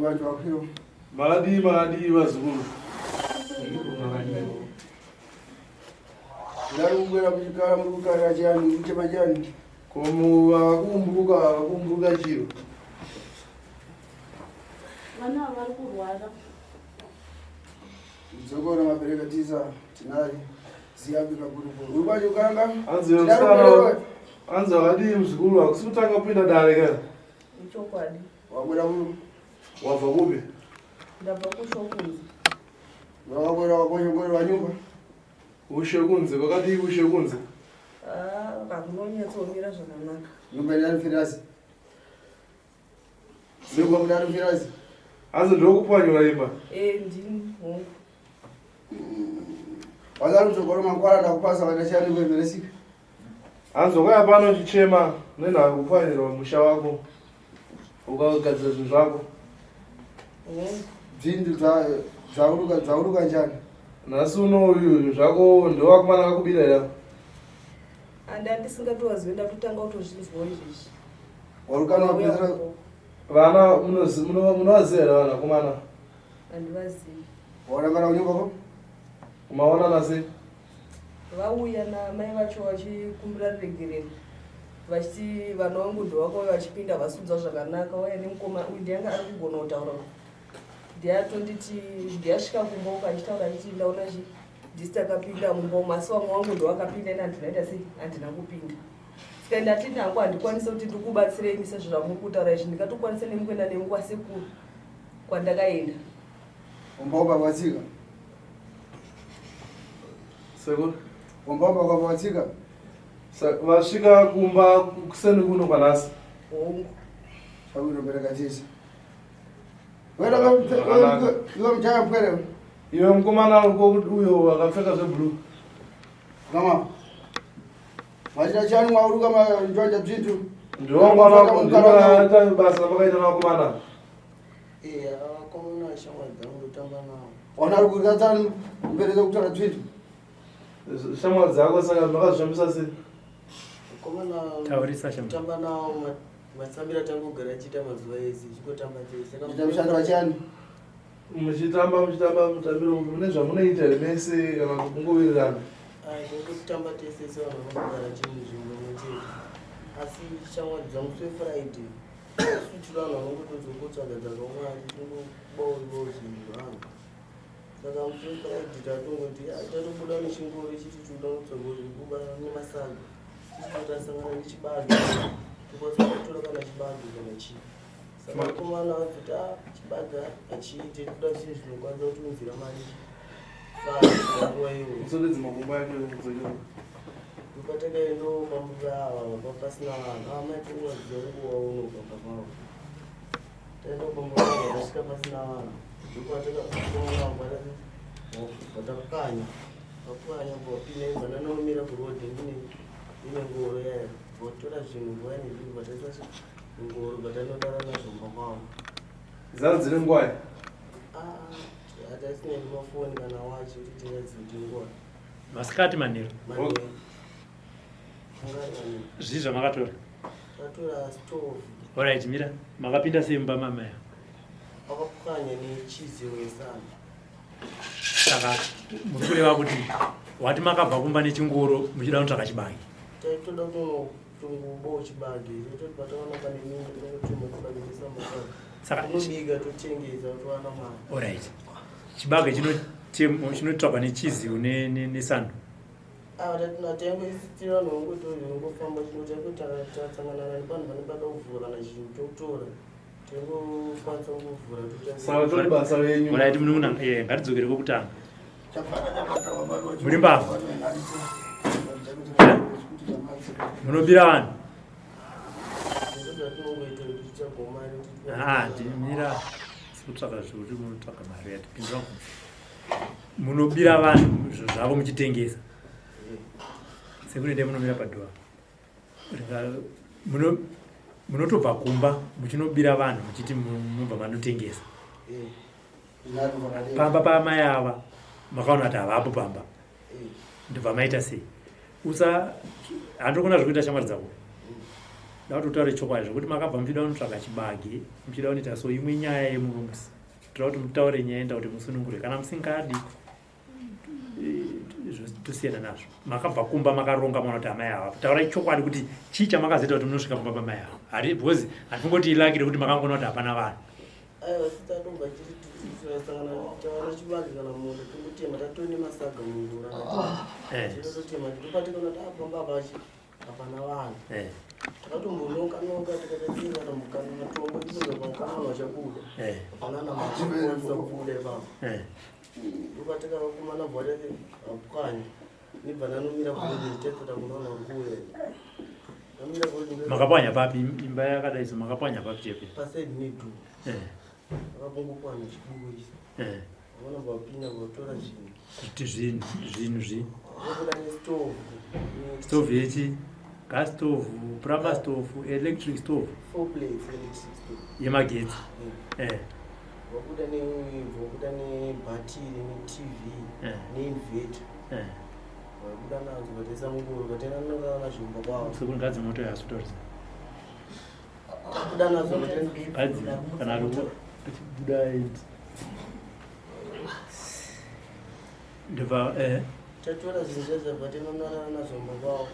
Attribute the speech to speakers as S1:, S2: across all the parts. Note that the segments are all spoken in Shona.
S1: Vantu vakwiro.
S2: Makadii makadii vazukuru.
S1: Ndari kukwira kuchikara muri kukarira chiyani kuchema chiyani.
S2: Komu vakakumbuka vakakumbuka chiro.
S3: Vana vari kurwara.
S1: Dzokora mabereka tisa tinari ziyabika gurukuru. Uri kwacho kanga?
S2: Hanzi musikana hanzi wakadii muzukuru hakusi kutanga kupinda dare ka?
S4: Ichokwadi.
S1: Wabuda kupi?
S2: Wabva kupi?
S4: Ndabva kushokunzi.
S1: Wabuda wakonyokorerwa nyumba.
S2: Ushe kunze kwakadii ushe kunze?
S4: Ah, kakunonyatsomira zvakanaka.
S1: Nyumba ina firasi. Nyumba muna firasi.
S2: Hanzi ndokupwanyura imba.
S4: Eh, ndini hongu.
S1: Wazari kutsogoro mangwana ndakupasa vandashani kuemeresika.
S2: Hanzi wakauya pano uchichema nenhau yekupwanyirwa musha wako ukagadzira zvinhu zvako.
S1: Dzindu dzauruka dzauruka njani?
S2: Nhasi uno uyu zvinhu zvako ndovakomana vakubira here?
S4: Anda ndisingatowazive ndatotanga kutozvinzwawo izvezvi.
S1: Warukana wapedzera
S2: Vana munovaziva here vana komana?
S4: Handivazivi.
S1: Warangana kunyumba ko?
S2: Umaonana sei?
S4: Vauya namai vacho vachikumbira ruregerero vachiti vana vangu ndovakauya vachipinda vasunzwa zvakanaka wauya nemukoma uyu ndiyanga ari kugona kutaura ndiyatonditi ndiyasvika kumba uko achitaura achiti ndaona chi ndisi takapinda mumba umu asi vamwe vangu ndovakapinda ini handina ita sei handina kupinda saka ndati nangu handikwanise kuti ndikubatsirei imi sezvamuri kutaura izvi ndingatokwanisa nemi kuenda nemi kwasekuru kwandakaenda
S1: Omba kwatsika.
S2: Sekuru.
S1: Omba kwatsika.
S2: Vasvika kumba kuseni kuno kwanhasi.
S4: Hongu.
S1: Chakuno bereka tisi. Wena iwe mchaya mpwere.
S2: Iwe mukomana uyo akapfeka zveblue.
S1: Kama. Wachita chani mwauruka manjwanja bzintu.
S2: Ndiwo basa makaita nakomana.
S5: Eh, vakomana shamwari dzangu ndotamba navo.
S1: Ona ari kuratsa mbere dzekutaura tsviti.
S2: Shamwari dzako saka makazvifambisa sei?
S5: Vakomana
S6: Taurisa shamwari.
S5: tamba navo matambira tangogara tichiita mazuva ese tichingotamba tese.
S1: Ita mushando wachani.
S2: Muchitamba muchitamba mutambiro mune zvamunoita here mese kana kungowirirana?
S5: Ai, tongotamba tese sevanhu vanogara tiri munzvimbo imwe chete. Asi shamwari dzangu seFriday Isu vanhu vanongotodzongotsvaga dzakawanda tingobawo zvinhu zvangu. Saka musi weFriday tatongoti ah, tatobuda nechingoro chiti tinoda kutsvaga zvekuba nemasaga. Tichiti tasangana nechibage tokwanisa kutora kana chibage kana chii. Saka vakomana vazoti ah, chibage hachiite toda zvinhu zvinokwanisa kutiunzira mari. Panguva iyoyo.
S2: Musodedze makumbo ake kudzokera.
S5: Ndopatakaendawo pamba ava pamba pasina vanhu amai tongoziva nguva uno pamba pavo taenda pamba pavo tasvika pasina vanhu ndopatakaona vatakukanya vakukanya vapinda ibva ndanomira kuroad ndine ine ngoro yaya votora zvinhu vaya nezvinhu vataisa ngoro vatanodara nazvo mumba kwavo
S2: Zano dzine ngwai?
S5: Ah, hataisina mafoni kana wachi kuti tingazive kuti nguva
S6: Masikati manheru. Zvii zvamakatora?
S5: Tatora stove.
S6: Alright, mira. Makapinda sei mumba mamaya?
S5: Wakapwanya nechizi wesana.
S6: Saka muri kureva kuti wati makabva kumba nechingoro muchida kutsvaka chibage?
S5: Taitoda kutongobawo chibage. Tototi pataona pane minda tototora chibage tosamasaka.
S6: Saka
S5: tinobika totengesa towana mari.
S6: Alright. Chibage chino chinotsvagwa nechiziu nesando Alright, munun'una eh, ngatidzokere kwekutanga. Muri mbavha. Eh? Munobira vanhu. Ah, ndimira. Sikutsvaka zvekuti munotsvaka mari yatipindura munobira vanhu zvinhu zvavo muchitengesa sekunoenda munomira padhoa munotobva kumba muchinobira vanhu muchiti munobva manotengesa pamba paamai ava makaona kuti havapo pamba ndobva maita sei usa handiri kuona zvekuita shamwari dzako. Da kuti utaure chokwadi zvekuti makabva muchida kunotsvaga chibage muchida kunoita so imwe nyaya yemuno musi. Toda kuti mutaure nyaya enda kuti musunungure kana musingadi eh, tosiyana nazvo. Makabva kumba makaronga maona kuti amai ava taurai chokwadi kuti chii chamakazoita kuti munosvika pamba pamai ava. Hari because hatingoti ilaki rekuti makangoona kuti hapana vanhu.
S5: Aiwa sisi tatomba chiri tirasangana tawana chibage kana mombe tongotema tatone masaga mungura
S6: eh.
S5: tinototema tinopatikana tapamba pachi hapana vanhu
S6: eh.
S5: takatombononga nonga tikatatinga tambukana matombo tizoza pamukana vanhu vachabuda
S6: eh.
S5: hapana namaaakwanisa kubuda ipapo ndopatikavakumana bva tati apwanya nibva nanomira bhodhi tetota kunoona uri kuuya namira bhodhi
S6: Makapwanya papi imba yakadai so makapwanya papi chepe?
S5: Pasaidi nedhu vakapongopwanya chibuko ichi vaona vapinda vatora zvinhu.
S6: Kuti zvinhu zvinhu zvi
S5: vabuda nestovhu.
S6: Stove yechi? Gas stove, plumber stove, electric stove?
S5: Four plates electric stove.
S6: Yemagetsi.
S5: Vabuda nevabuda nebhatiri netv neinverter. Vabuda nadzo vataisa mungoro vataenda nonga nazvomba kwavo.
S6: Sekuru ngadzi moto yasutorisa.
S5: Tabuda nadzo vataenda
S6: Ngadzi kana ari achibuda indi. Ndobva
S5: Tatora zvinhu zvacho vataenda nazvo mumba kwavo.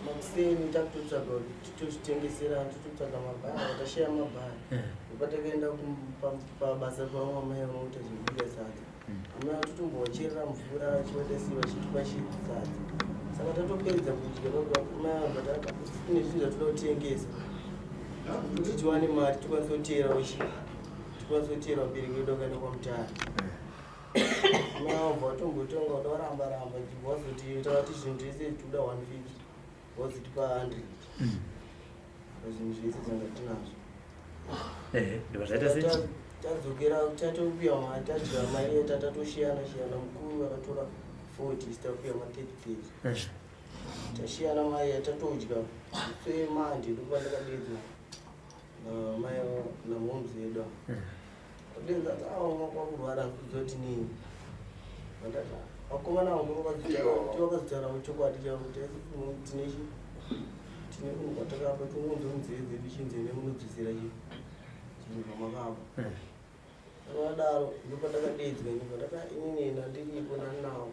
S5: Makuseni takutotsvaga kuti titozvitengesera titotsvaga mabhara tasheya mabhara. Ndopatakaenda pabasa pamwe amai vanoita zvekubika sadza. Amai vatotombovacherera mvura chivadasi vachitipa sadza. Saka tatopedza kudya amai vabva kune zvinhu zvatoda kutengesa kuti tiwane mari tikwanise kuteera tikwanise kuteera vabereki vedu vakaenda kwaMutare. Amai vabva vatombotonga kuda kuramba ramba wazoti takati zvinhu zvese tikuda 150 wazotipa 100 pazvinhu zvese zvanga tinazvo.
S6: Ndobva zvaita sei?
S5: Tadzokera tatopiwa mari tadya mari yeta tatoshiyana shiyana mukuru akatora 40 isi tapiwa ma 30 30. Tashiyana mari yatatodya semande ndopandakadedzwa namai namomzi edu adenza aoma kwakurwara kudzoti nei vandati vakomana vangu vakazotaurawo chokwadi chavo kuti tine tine kunhu kwatakapa tinonzwa munzeve dzedu chinzeve munodzosera chinhu zvamakapa. Vakadaro ndopandakadedzwa ini pandaka inini ndandiripo ndandinawo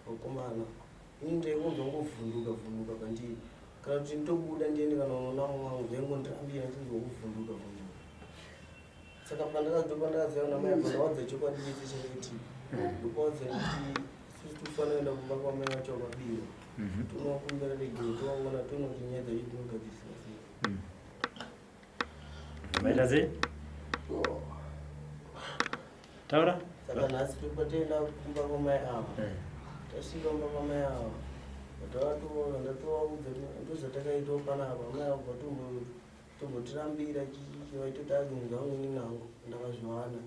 S5: vakomana ini ndaikunzwa ngovhunduka vhunduka pandiri kana kuti nditobuda ndiende kana unoona mumwe wangu zvaingondirambira ndichinzwa kuvhunduka vhunduka. Saka pandakaziva namai apa ndawadza chokwadi chese chakaitika ndopawadza kuti isusu tikufanira kuenda kumba kwamai vacho vakabirwa tonovakumbira regero tovaona toona kuti nyaya dzacho dzinogadzirisa sei.
S6: Maita sei? Taura.
S5: Saka nhasi topatenda kumba kwamai ava. Tasvika kumba kwamai ava ndatovaona ndatovaudza ndozvatakaitawo panapa amai ava tombotirambira chichichi vaitoti azvinhu zvangu ini nangu ndakazviwana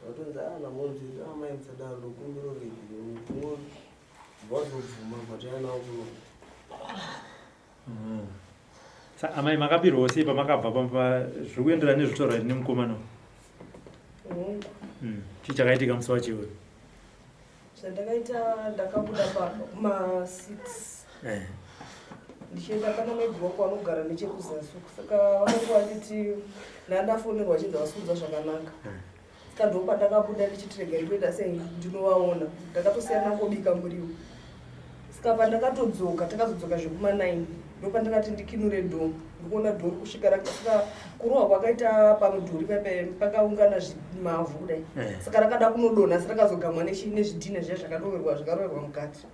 S5: vatonzi a namonzi amai musadaro ndokumbira regero vazobvuma vataiya navo kuno.
S6: Sa amai makabirwawo sei pamakabva pamba zviri kuenderana nezvitaurwa nemukomana uyu?
S4: Hongu.
S6: Chii chakaitika musi wacho iwoyo?
S4: Zvandakaita ndakabuda kuma 6 ndichienda pana maiguru wangu vanogara nechekuzasi uku. Saka vakanga vanditi ndandafonerwa chinzi vasikuudza zvakanaka. Saka ndopandakabuda ndichiti regai ndoita sei ndinovaona. Ndakatosiya ndangobika muriwo. Saka pandakatodzoka takazodzoka zvekuma 9 ndopandakati ndikinure dhoo ndikuona dhoo kusvika saka kurohwa kwakaita pamudhuri pepe pakaungana mavhu kudai. Saka rakada kunodonha asi rakazogamwa nezvidhina zviya zvakaroverwa zvakaroverwa mukati.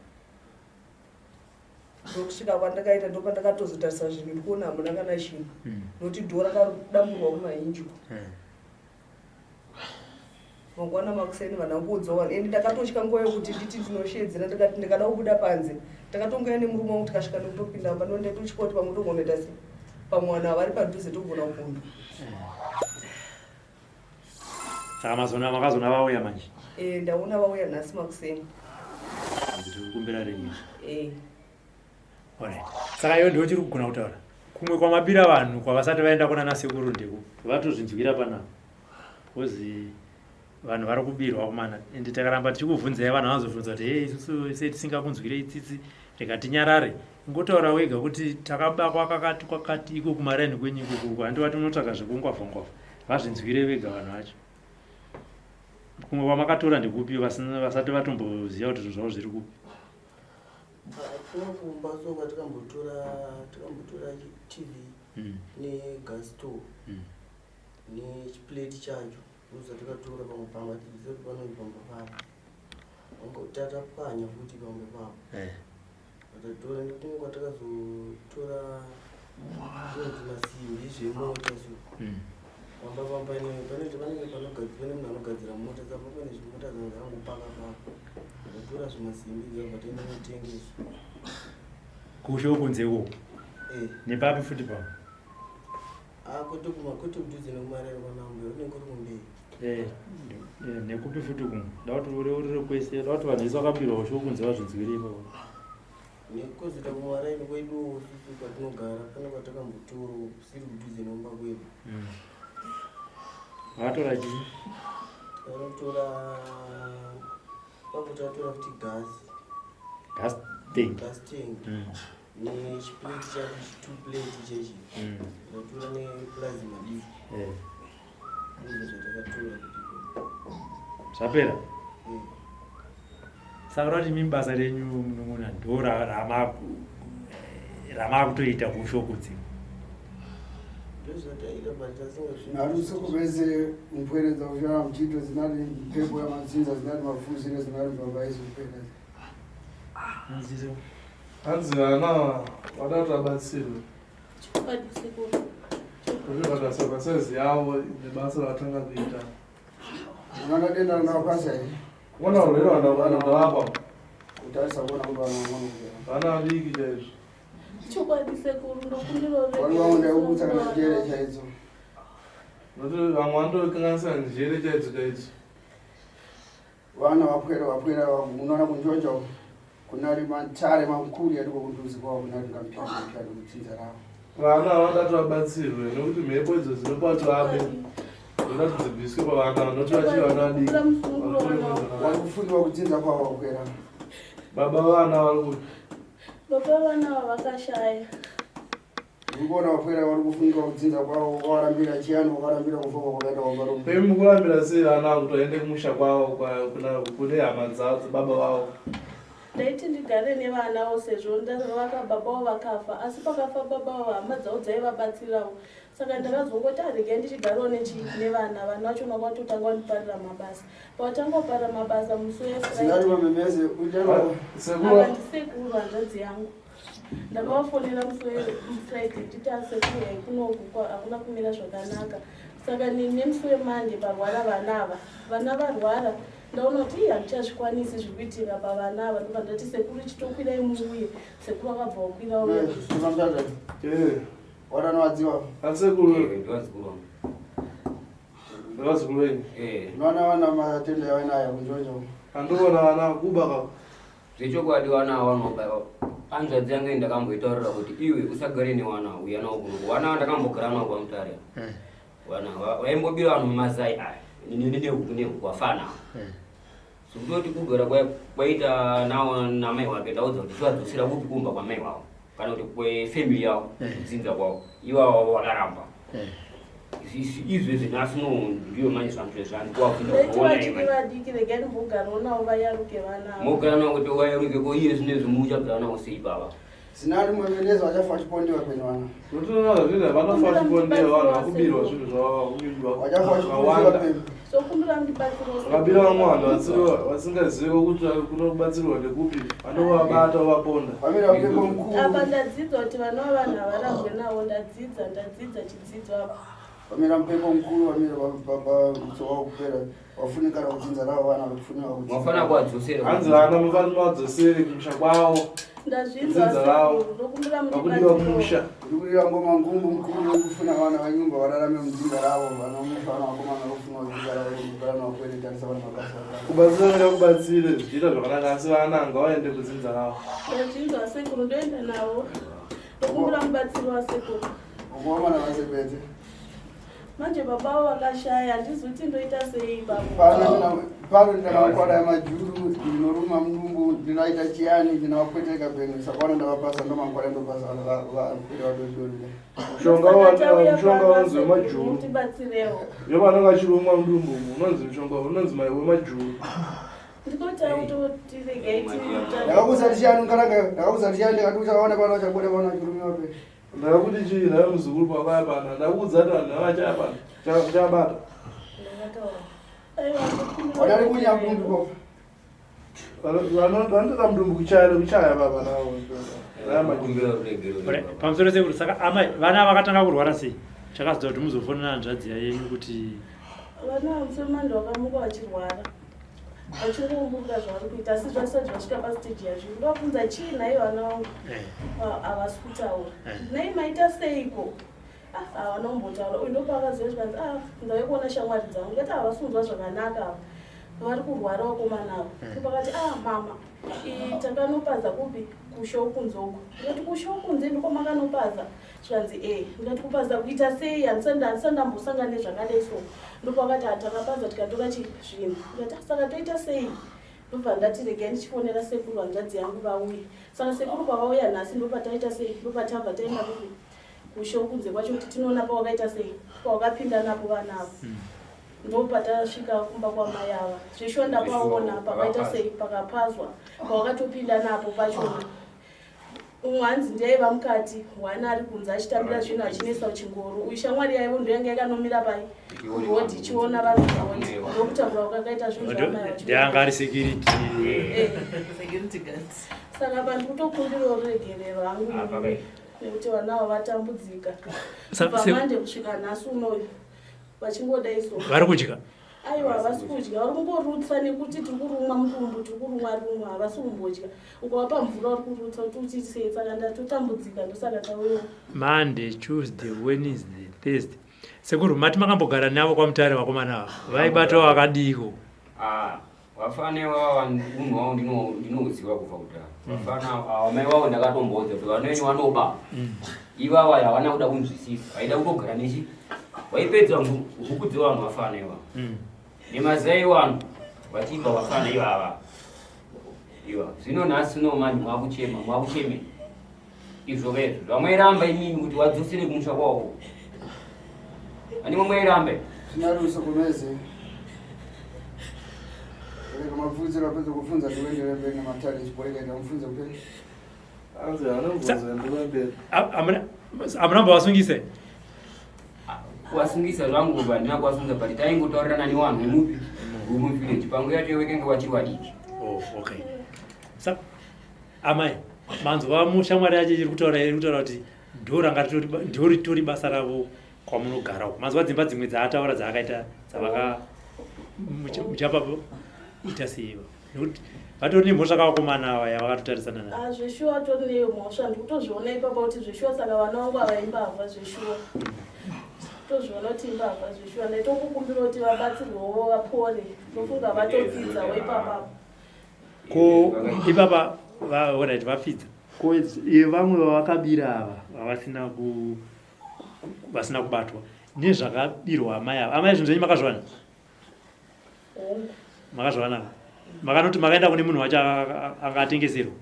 S4: Ndokusvika kwandakaita ndopandakatozotarisa zvinhu ndikuona hamuna kana chinhu. Nokuti dhoo rakadamburwa kumahinji. Mangwana makuseni vanhu vanguudzawo vanhu ende ndakatotya nguva yekuti nditi ndinoshedzera ndikati ndikada kubuda panze ndakatongoya nemurume wangu tikasvika nekutopinda mumba ndo ndaitotya kuti pamwe togonoita sei pamwe vanhu ava vari padhuze togona kupondwa.
S6: Saka mazona makazona vauya manje?
S4: Ndaona vauya nhasi makuseni.
S6: Ndiri kukumbira renyu. Alright. Saka iwe ndiwe uchiri kugona kutaura. Kumwe kwamabira vanhu kwavasati vaenda kuna nasekuru ndeku. Vatozvinzwira panapa. Because Vanhu vari kubirwa kumana ende takaramba tichikuvhunzai vanhu vanozobvunza kuti hei isusu sei tisingakunzwirei tsitsi rega tinyarare. Ngotaura wega kuti takabakwa kakati kwakati iko kumaraini kwenyu ikoko uko handi vati munotsvaga zvekungwavha ngwavha. Vazvinzwire vega vanhu vacho. Kumwe kwamakatora ndekupi vasati vatomboziva kuti zvinhu zvavo zviri kupi?
S5: Kuno kumba so kwatikambotora tikambotora TV negas stove nechiplate chacho ndozvatikatora pamwe pamba tichiziva kuti panonzi pamba papo tatapwanya futi pamba papo vatatora nekuti kwatakazotora zvinonzi masimbi zvemota so pamba pamba pane panenge panogadzira pane munhu anogadzira mota saka pane zvimota zvanga zvangopaka papa tatora zvimasimbi zvabva taenda kunotengesa
S6: kusho kunze ikoko nepapi futi pa
S5: Ah, kwete kuma kwete kudhuze nekumarero kwanambuya unenge uri kumberi.
S6: Eh, eh, nekupi futi kumwe nda kuti ureurire kwese nda kuti vanhu vese vakabirwa usho kunze vazvinzwire ipapo.
S5: Nekuzoita kumaraini kwedu isusu kwatinogara pane kwatakambotora kusiri kudhuze nekumba kwedu.
S6: Vakatora chii?
S5: Takatora papo tatora futi gasi.
S6: Gas tank.
S5: Gas tank. Nechiplate chacho chitu plate chechi. Tatora neplasma diki. Ndizvo zvatakatora kuti.
S6: Zvapera? Saka kuti imi basa renyu munun'una ndo ramakutoita kushokudzi.
S5: Ndozvataita but tasinga
S1: Narusi kuvese mpwere dzakushara mchito zinari mpepo ya madzinza zinari mafuzire zinari mbavaizi mpwere.
S2: Hanzi vana vada kuti vabatsirwe.
S3: Chokwadi sekuru.
S2: Kuti vakatsvaga size yavo nebasa ravatanga kuita.
S1: Unoona denda randakakwanisa here?
S2: Kuona urwere hwandavapa.
S1: Kutarisa kuona kuti vana vanokuera.
S2: Vana vadiki chaizvo.
S3: Chokwadi sekuru ndokumbira
S1: Wari wangu ndaikubutsa kana njere chaidzo.
S2: Nokuti vamwe vanotokanganisa njere chaidzo chaidzo.
S1: Vana vapwera vapwera unoona kunjonja uku kunari matare makuru yadiko kunduzi kwavo kunari ngamupyani mupyani kudzinza ravo.
S2: Vana vanoda kuti vabatsirwe nekuti mhepo idzo dzinopa kuti vabe. Dzinoda kuti dzibviswe pavana vanoti vachiri vana vadiki.
S1: Vari kufundiwa kudzinza kwavo vapwera.
S2: Baba vana vari kuti
S3: Baba vana ava vakashaya.
S1: Uri kuona vapwera vari kufundiwa kudzinza kwavo wakarambira chiyani wakarambira kufa kwakaita wakarume.
S2: Pemi mukurambira sei vana kuti vaende kumusha kwavo kune hama dzavo dzababa vavo.
S3: Ndaiti ndigare nevanawo sezvo baba vavo vakafa asi pakafa baba vavo hama dzavo dzaivabatsirawo saka ndakazongoti aregai ndichigarawo nevana vana vacho vakatotanga vandiparira mabasa pavatanga kuparira mabasa musi
S1: Zinari mamemeze ucharwa.
S2: Sekuru
S3: ava ndisekuru hanzvadzi yangu ndakavafonera musi wefriday nditi asekuru yai kunoku hakuna kumira zvakanaka saka nemusi wemande parwara vana ava vana varwara ndaona kuti ii handichazvikwanisi zviri kuitika pavana ava ndobva ndati sekuru chitokwirai muuye sekuru vakabva vakwira uya
S1: Tukamtata. Wana wadziwa.
S2: asekuru
S7: Ndivazukuru vangu.
S2: ndavazukuru venyu.
S1: Unoona vana matenda yavanayo kunjonja uku.
S2: Andikuona vana kuba ka.
S7: Zvechokwadi vana ava vanoba hanzvadzi yangu ndakamboitaurira kuti iwe usagare nevana uya navo kuno. Vana ava ndakambogara navo kwaMutare. Vana vaimbobira vanhu mumazai aya nehuku nehuku vafana. Sokutoti kugara kwaita navo namai wake ndaudza kuti chivadzosera kupi kumba kwamai wavo kana kuti kwefamily yavo kudzinza kwavo ivavo vakaramba. Izvezvi nhasi no ndiyo manje zvanhu zvandikuwabvunza
S3: ndaiti vachiri vadiki regai ndimbogarawo navo vayaruke vana ava
S7: mogara navo kuti wayaruke ko iye zvinezvi muchagara navo sei baba
S1: Zinari mwemendezi vachafa vachipondewa kwenyu vana.
S2: Unotoona zvinhu vanofa vachipondewa vanhu vakubirwa zvinhu zvavo vakubirwa
S1: Vachafa vachipondewa
S2: vakawanda.
S1: kwenyu.
S3: sokumbira mudibatsiro
S2: Vakabira vamwe vanhu vasingazivi kuti kunobatsirwa ndekupi vanovabata vovaponda.
S1: Vamira mpepo mukuru.
S3: apa ndadzidza kuti vana vavanhu havarambwe navo ndadzidza ndadzidza chidzidzo apa
S1: Vamira mpepo mukuru vamira baba mutso wavo kupera. Wafunikana kudzinza ravo vana vakufunika kudzinza.
S7: mafana kuwadzosera
S2: Hanzi vana mufanira vadzosere kumusha kwavo
S3: ndazvinzwa
S2: Dzinza ravo.
S3: sekuru ndokumbira
S2: vakudiwa
S3: mudibatsiro
S2: kumusha.
S1: Uri kurira ngoma ngumbu mukuru wekufuna vana vanyumba vararame mudzinza ravo vana mufana vakomana vokufuna kudzinza ravo kugara navo kwene tarisa vana mabasa avo.
S2: Kubatsira ngakubatsire zvichiita zvakanaka asi vana ngavaende kudzinza ravo.
S3: ndazvinzwa sekuru ndoenda navo ndokumbira mubatsiro wasekuru
S1: Vakomana vasepete.
S3: Manje baba avo vakashaya, handizi kuti ndoita sei ipapo.
S1: Pano ndina mankwara yamajuru, ndinoruma mudumbu, ndinoita chiyani, ndinowapweteka peno, saka vano ndavapasa ndo mankwara ndopasa vapwere vadodori.
S2: Mushonga mushonga unonzi wemajuru.
S3: Tibatsirewo.
S2: Yo vanenge vachirumwa mudumbu umu unonzi mushonga unonzi mai wemajuru.
S1: Ndakakuza tichiyani nkaranga, ndakakuza tichiyani ndikati uchaona pano uchabuda pano uchirumiwa pe.
S2: Ndakakuti chii nhai muzukuru pakauya pano ndakuudza kuti vanhu ava vachaya pano chabata.
S1: Wadari kunya mudumbu ko.
S2: Vanotoda mudumbu kuchaya nekuchaya baba navo.
S6: Pamusoro sekuru saka amai vana vakatanga kurwara sei? Chakazoita kuti muzofonera hanzvadzi yenyu kuti
S3: vana vamusemandi vakamuka vachirwara vachingoumburuka zvavari kuita asi zvasati zvasvika pastage yazvo ndovabvunza chii nhai vana vangu eh. havasi kutaura eh. nhai maita seiko ah, havana kumbotaura uyu ndopakaziva zvikanzi ah ndave kuona shamwari dzangu ndikati havasi kunzwa zvakanaka ava vari kurwara vakomana ava eh. ndopakati ah mama takanopaza kupi kushow kunze uko ndikati kushow kunze ndiko makanopaza Zvikanzi eh ndikati kupaza kuita sei handisati ndambosangana nezvakadai so ndopakati hatakapaza tikatora chi zvinhu ndikati ah, saka toita sei ndobva ndati regai ndichifonera sekuru hanzvadzi yangu vauye saka sekuru pavauya nhasi ndopataita sei ndopatabva taenda kupi kusho kunze kwacho kuti tinoona pawakaita sei pawakapinda napo vana avo hmm. ndopatasvika kumba kwamai ava zveshuwa ndapaona pakaita sei pakapazwa pawakatopinda napo pachona Umwe hanzi ndiye aiva mukati, one ari kunze achitambira zvinhu achinetsa chingoro. Uyu shamwari yaivo ndiyo yanga yakanomira pai road ichiona vanhu road ndokutambura kwakaita zvinhu zvamai
S6: vacho. Ndiye anga ari security.
S3: Eh. Security guard. Saka pa ndikutokumbirawo ruregerero hangu ini nekuti vana ava vatambudzika. Kubva Monday kusvika nhasi unoyu vachingodai so.
S6: Vari kudya?
S3: Aiwa havasi kudya, vari kungorutsa nekuti tiri kurumwa mudumbu, tiri kurumwa rumwa, havasi kumbodya. Ukavapa mvura vari kurutsa kuti uchiisei, saka ndatotambudzika ndosaka tauya.
S6: Monday, Tuesday, Wednesday, Thursday. Sekuru, mati makambogara navo kwaMutare vakomana ava. Vaibatwa vakadiiko?
S7: Ah, vafana ivava unhu wavo ndinouziva kubva kudhara. Vafana ava mai vavo ndakatomboudza kuti vana venyu vanoba. Ivava havana kuda kunzwisisa, vaida kutogara nechi vaipedza huku dzevanhu vafana ivava. Nemazai evanhu vachiba vafana ivava. Iva zvino nhasi no manje mwakuchema mwakucheme izvo vezvo zvamwairamba imimi kuti wadzosere kumusha kwavo animo mwairambe
S1: Zvinaruso kumeze. Rega mabvunziro apedza kubvunza ndikuenderera mberi nematare chiboleka ita mubvunze kuperi.
S2: Anzi anobvunza ndikuenda mberi.
S6: Amuna mbovasungise?
S7: Kuwasungisa zvangu handina kuwasunga but taingotaurirana newanhu wemupi wemuvillage panguva yacho wekenge wachiri wadiki.
S6: Oh, okay. Sa amai manzwa mushamwari yacho iri kutaura iri kutaura kuti ndoranga ndoritori basa ravo kwamunogara uko manzwa dzimba dzimwe dzaataura dzaakaita dzavaka muchapa ita seiva nekuti vatori nemhosva kavakomana ava yavakatotarisana nayo
S3: ah, zveshuwa vatori neyo mhosva ndikutozviona ipapa kuti zveshuwa saka vana vangu ava imbavha zveshuwa tozviona kuti imbavha zveshuwa ndaitokukumbira kuti vabatsirwewo vapore ndofunga vatopfidzawo ipapapa
S6: ko ipapa orit vapfidza ko vamwe vavakabira ava vavasina ku vasina kubatwa nezvakabirwa amai ava amai zvinhu zvenyu makazviwana makazviwana makanoti makaenda kune munhu wacho anga atengeserwa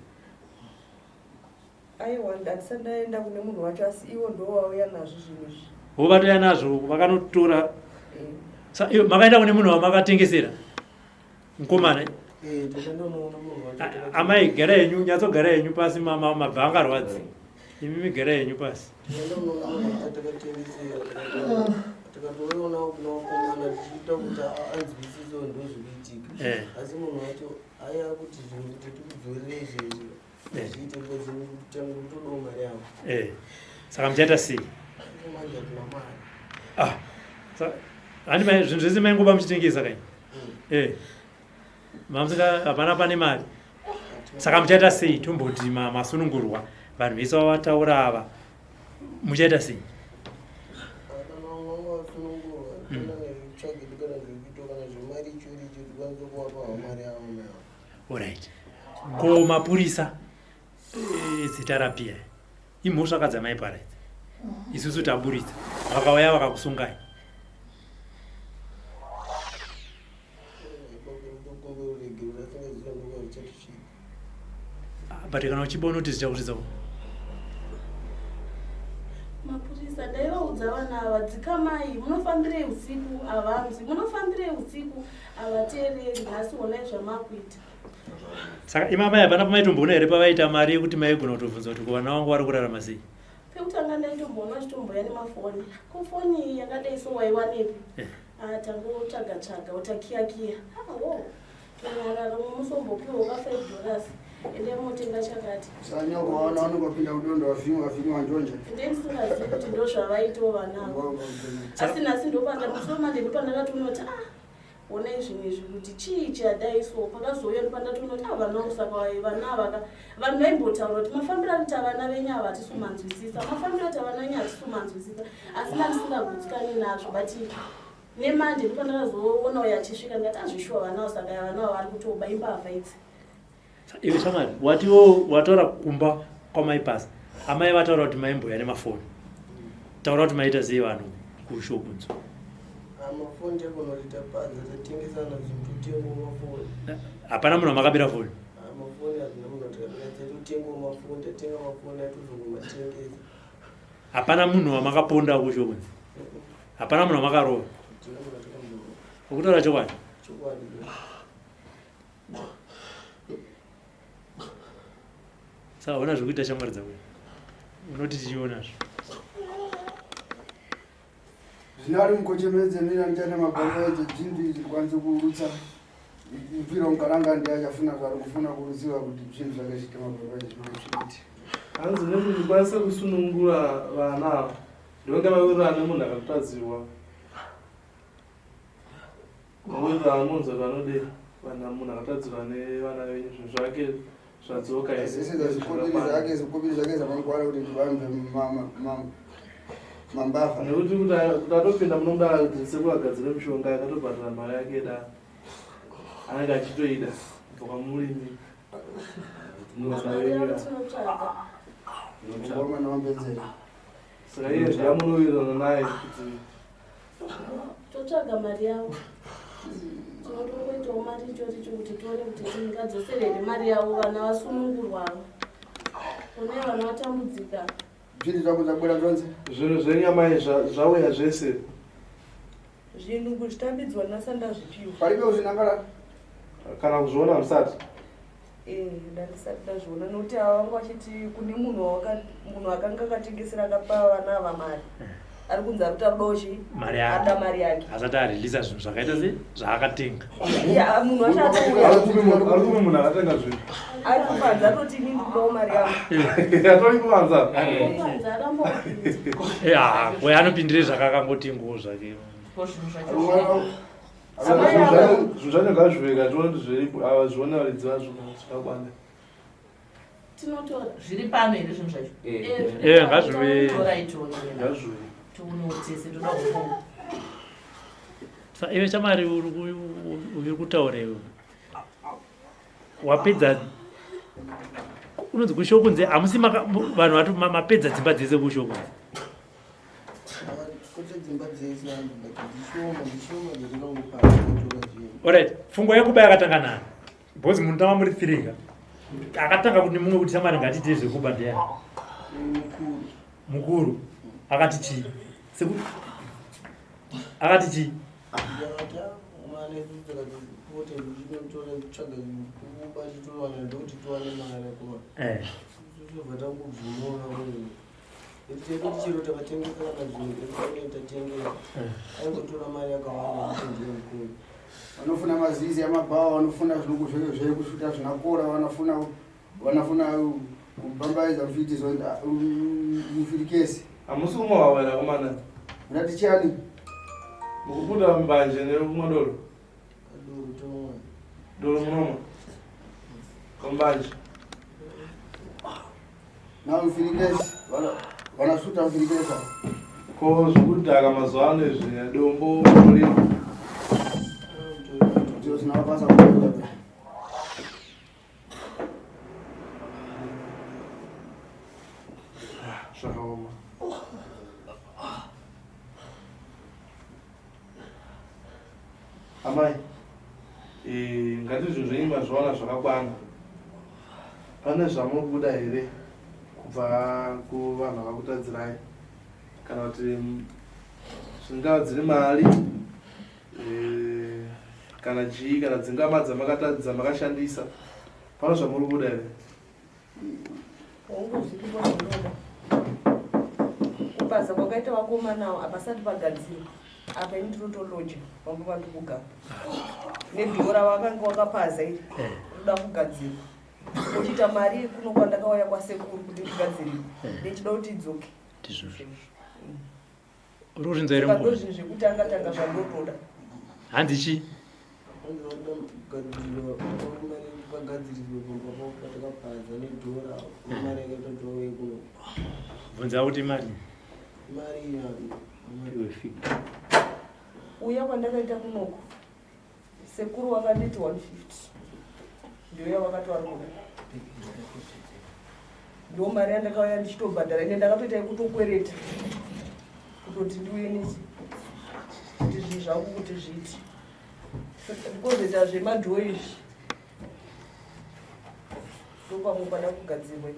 S4: aiwa ndandisati ndaenda kune munhu wacho asi ivo ndo vauya nazvo zvinhu izvi
S6: vo vatouya nazvo vakanotora eh. makaenda kune munhu wamakatengesera mukomana
S5: eh,
S6: amai gara henyu nyatsogara henyu pasi mabva angarwadzi imimi gara henyu pasi
S5: tikatoona kuna vakomana tichiita kuti anzwisiso ndozvikuitika eh. asi munhu wacho aya kuti zvinhu kuti tikudzorere izvezvi eh. zviite because tangu todawo mari yavo
S6: eh. saka muchaita sei
S5: manje hatina mari
S6: ah handi zvinhu zvese maingoba muchitengesa kai mm. Mamusika hapana pane mari. Saka muchaita sei tomboti masunungurwa vanhu vese vavataura ava muchaita sei? Alright. Ko mapurisa eh, zita rapiya imhosva kadzamaipara idzi isusu taburitsa vakauya vakakusungai. But kana uchiba unoti zvichakusvitsa ku
S3: Mapurisa ndaivaudza vana ava dzikamai munofambirei usiku havanzwi munofambirei usiku havateereri nhasi honai zvamakuita.
S6: Saka imi amai hapana pamaitomboona here pavaita mari yekuti maigona kutobvunza kuti ko vana vangu vari kurarama sei?
S3: Pekutanga ndaitomboona vachitomboya nemafoni ko foni iyi yakadai so waiwanepi?
S6: Eh.
S3: Ah, tangotsvaga tsvaga utakiya kiya. Ah, wo. Tonyarara umwe musi wombopiwa ka $5 endai motenga chakati.
S1: Sanyoko vaona vanongopinda kudondo vavhima vavhima vanjonja.
S3: Ndei ndisingazivi kuti ndozvavaitawo vana ava. Asi nhasi ndopanda musi wemande ndopandakatoona kuti ah honai zvinhu izvi kuti chii chadai so pakazouya ndopandatoona kuti ah vana vangu saka vana ava ka vanhu vaimbotaura kuti mafambiro anoita vana venyu ava hatisi kumanzwisisa mafambiro anoita vana venyu hatisi kumanzwisisa asi ndandisingagutsikani nazvo but Nemanje ndopandakazoona uyo achisvika ndikati azvishuwa vana avo saka vana avo vari kutoba imbavha idzi.
S6: Iwe shamwari watiwo wataura kumba kwamai pasi amai vataura kuti maimboya nemafoni taura kuti maita sei vanhu kusho kunzo
S5: Mafoni takonorita panze tatengesana zvinhu totengawo mafoni.
S6: Hapana munhu wamakabira foni?
S5: Mafoni hazvina munhu watakabira taitotengawo mafoni tatenga mafoni atozongomatengesa.
S6: Hapana munhu wamakaponda kusho kunzi? Hapana munhu wamakarova? Ukutaura chokwadi? Saka hauna zvekuita shamwari dzako. Unoti tichionazvo.
S1: Zvino ari mukochemedze mira ndichane mabhanga edzo zvinhu izvi ndikwanise kurutsa mupira mukaranga ndiye achafuna zvaari kufuna kurutsiwa kuti zvinhu zvake zviite mabhanga edzo zviite.
S2: Hanzi nekuti ndikwanise kusunungura vana ava ndinonga vawirirana nemunhu akatadzirwa vawirirana munhu kuti vanodei vana munhu akatadzirwa nevana venyu zvinhu zvake zvadzoka here?
S1: Zvese zvikobiri zvake zvikobiri zvake zvamangwana kuti ndivambe mambavha
S2: nekuti kuti atopinda munomudara kuti sekuru agadzire mishonga akatobhadhara mari yake da anenge achitoida kubva kwamurimi
S3: Mari yavo tinotsvaga.
S1: Ngoma nawambedzera
S2: Saka iye zvamunowirirana naye kuti
S3: totsvaga mari yavo tinotongoitawo mari icho richo kuti tione kuti tingadzosere here mari yavo vana vasunungurwa ava onai vana vatambudzika
S1: Zvinhu zvako zvabuda zvonse.
S2: Zvinhu zvenyu amai zvauya zvese.
S4: Zvinhu kuzvitambidzwa nasa ndazvipiwa.
S1: Paribe uzvinangara.
S2: Kana kuzviona hamusati.
S4: Eh, ndandisati ndazviona nokuti ava vanga vachiti kune munhu wawaka munhu akanga akatengesera akapa vana ava mari. Ari kunzi ari kuti akudawo chii?
S6: Mari yake.
S4: Ada mari yake.
S6: Asati areleasa zvinhu zvakaita se zvaakatenga.
S4: Ya, munhu wacho atouya.
S2: Ari kupi munhu ari kupi munhu akatenga zvinhu?
S4: Ari kupanza atoti ini ndikudawo mari yangu.
S2: Atori kuvanza.
S3: Kupanza aramba kupinda.
S6: Eh, ah, uyo anopindire zvakakangotengawo zvake.
S8: Ko zvinhu zvacho zviripo.
S2: Zvinhu zvacho ngazviveka tione kuti zviripo ava zvione varidzi vazvo zvakakwana.
S3: Tinotora.
S8: Zviri pano here zvinhu zvacho?
S3: Eh,
S6: Eh, ngazvive.
S8: Torai tione.
S2: Ngazvive.
S8: Tione tese toda kuona.
S6: Sa iwe chamari uri uri kutaura iwe. Wapedza unonzi kushokunze hamusi vanhu vati mapedza dzimba dzese kushokunze.
S5: Kwete dzimba dzese vanhu but ndishoma ndishoma dzatinokupa kutora zvinhu.
S6: Alright, pfungwa yekuba yakatanga nani? Because munhu tanga muri three ka. Akatanga kuti mumwe kuti shamwari ngatiite zvekuba ndiyani?
S5: Mukuru.
S6: Mukuru akati chii? Seku akati chii?
S5: Yakati mwana isu takatipote tichinotora tsvaga kuba titowana ndokuti tiwane mari kuva.
S6: Eh.
S5: Tobva tangobvumona kuti Tekuti chero takatengesa kana zvinhu zvedu tatengesa aingotora mari yakawanda kuti ndiye mukuru.
S1: Vanofuna mazizi amabhawa, vanofuna zvekusvuta zvinakora, vanofuna vanofuna kubambaidza mufitizo mufirikesi.
S2: Hamusi kumwa wawa here akomana?
S1: Unati chani?
S2: Mukuputa mbanje nekumwa doro?
S5: Doro tomwa.
S2: Doro munomwa? Kombanje.
S1: Na mufirikesi, vanasuta mufirikesi.
S2: Ko zvekudhaka mazuva ano izvi dombo muriro.
S1: Ndiro zvinavapasa kuita.
S2: Zvakaoma. Amai, eh, ngati zvinhu zvenyu mazviwana zvakakwana. Pane zvamuri kuda here kubva kuvanhu vakakutadzirai kana kuti zvingava dziri mari eh, kana chii kana dzingava dzamakashandisa pane zvamuri kuda here?
S4: Hongu zviripo zvinoda. Kupaza kwakaita vakomanawo hapasati pagadzirwa. Apa ini ndinotoloja pamba pandiri kugara. Nedhora wakanga wakapaza iri eh. rinoda kugadzirwa. Uchiita mari yekuno kwandakauya kwasekuru kuti ndigadzirirwe. Eh. Ndichida kuti idzoke.
S6: Ndizvozvo. Uri kuzvinzwa here mukoma?
S4: Ndozvinhu zvekutanga tanga zvandotoda.
S6: Hanzi chii? Bvunza kuti mari.
S4: Uya kwandakaita kunoku Sekuru wakanditi 150 ndiyo yavakati vari kuda ndo mari yandakauya ndichitobhadhara ine ndakatoita yekutokwereta kutoti ndiuye nechi kuti zvinhu zvangu kuti zviiti ndikozoita zvemadhoo izvi ndopamwe pada kugadzirwa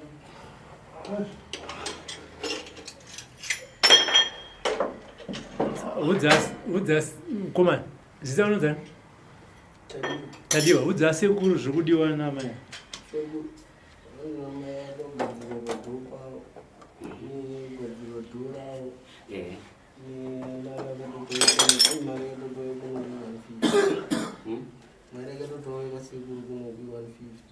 S6: Udza, udza, mkomana. Zita unonzani? Tadiwa. Udza sekuru zviri kudiwa namai.
S5: Mari yakatotowa kwasekuru kunoku 150.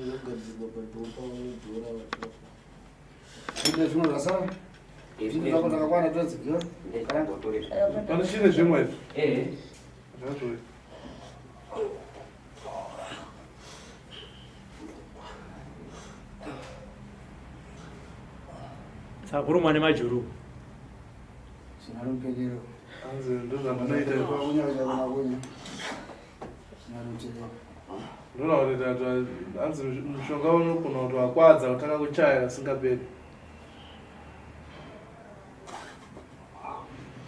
S5: Inogadzirwa padhoo pavo nedhora
S1: Zvine zvimwe zvasara? Zvinhu zvako zvakakwana todzigiwa?
S2: Pane chine zvimwe izvi? Eh. Zvazvo.
S6: Saka kurumwa nemajuru.
S1: Zvina rumupekero.
S2: Hanzi ndozvamunoita.
S1: Kunya kunya.
S2: Ndoona kuti hanzi mushonga unogona kuti wakwadza kutanga kuchaya kasingaperi.